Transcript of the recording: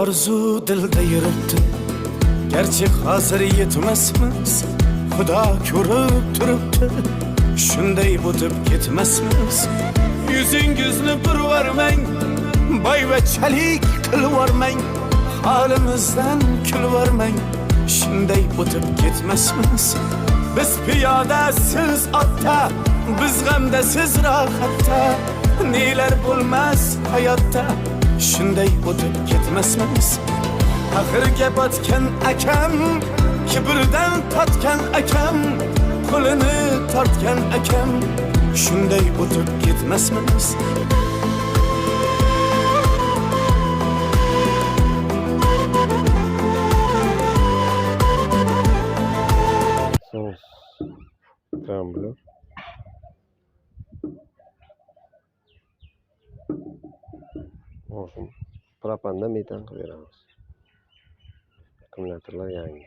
Orzu dilda yuribdi, garchi hozir yetmasmiz, Xudo ko'rib turibdi, shunday o'tib ketmasmiz. Yuzingizni burvarmang, boyvachchalik qilvormang, holimizdan kulvormang, shunday o'tib ketmasmiz. Biz piyoda, siz otda, biz g'amda, siz rohatda, nelar bo'lmas hayotda, shunday o'tib ketmasmiz. Axirga botgan akam, kibrdan totgan akam, qo'lini tortgan akam, shunday o'tib ketmasmiz. Sous tramblor. Oshin propanda metan qilib beramiz. Akkumulyatorlar yangi.